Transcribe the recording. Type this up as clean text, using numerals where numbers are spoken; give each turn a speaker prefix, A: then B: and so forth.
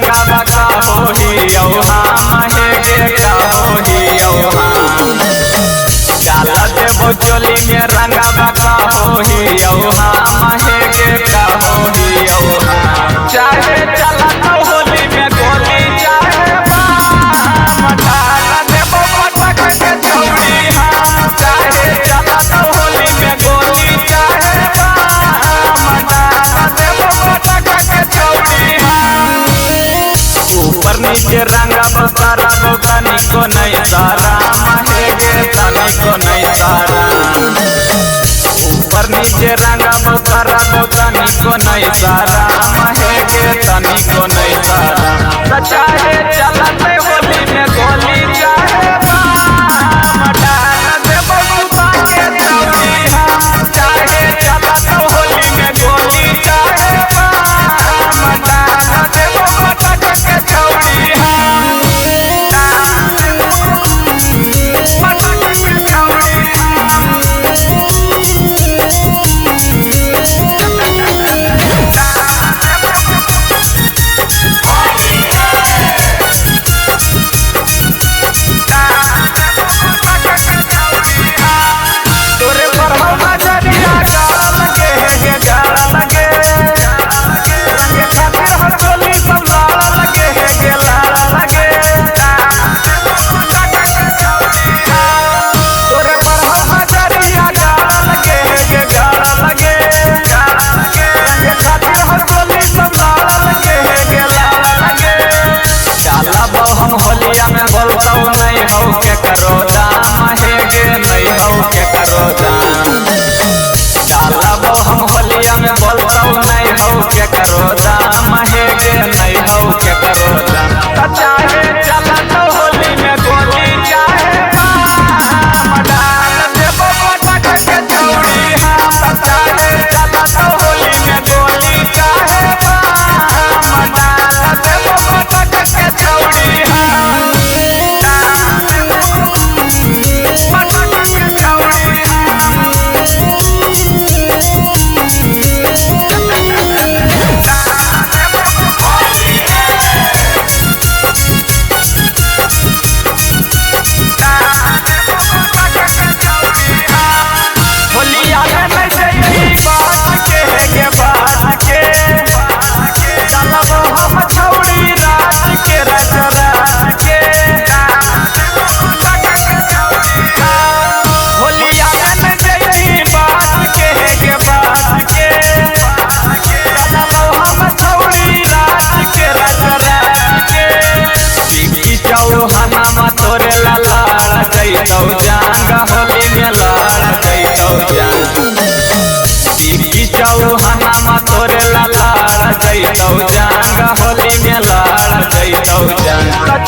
A: रंगावा का होही औ हम हे गे का होही औ हम। डाल देबो चोली में रंगावा का होही औ हम हे गे का होही औ हम। चाहे चला तो होली में गोली चाहे बाम, डाल देबो पटक के छौड़ी हम। चाहे चला तो होली में गोली चाहे बाम, डाल देबो पटक के छौड़ी हम। ऊपर नीचे रंगावा सारा तनिको नहीं सारा हे गे तनिको नहीं सारा। ऊपर नीचे रंगावा सारा तनिको नहीं सारा हे गे तनिको नहीं सारा। चाहे चलते होली में गोली चाहे बाम, डाल देबो सुता के छौड़ी हम। चाहे चलते होली में गोली चाहे बाम, डाल देबो पटक के छौड़ी हम। पटक के छौड़ी हम। तोरे पर हम नजरिया गाड़ा लगे हे गाड़ा लगे, रंगे खातिर हम चोली सब लाड़ा लगे हे गे लाड़ा लगे। तोरे पर हम नजरिया गाड़ा लगे हे गे गाड़ा लगे, रंगे खातिर हम चोली सब लाड़ा लगे हे गे लाड़ा लगे। डालब हम होलिया में बोलतौ नहीं हौ के करो दाम हे गे नहीं हौ के करो दाम। डालब हम होलिया में बोलतौ नहीं हौ के करो दाम हे गे नहीं हौ के करो दाम। चाहे चलत होली में गोली चाहे बाम, डाल देबो पटक के छौड़ी हम। चाहे चलत होली में गोली चाहे बाम, डाल देबो पटक के छौड़ी हम। पटक के छौड़ी हम। होलिया में नहीं जइबी बात के हे गे बात के, चलब हम छौड़ी रात के रात रात के। होलिया में नहीं जइबी बात के हे गे बात के, चलब हम छौड़ी रात के रात रात के। बिक्की चौहाना तोरे लाला जइतौ जांग होली में लाड़ा जइतौ जांग। बिक्की चौहाना तोरे लाला जइतौ जांग होली में लाड़ा जइतौ जांग।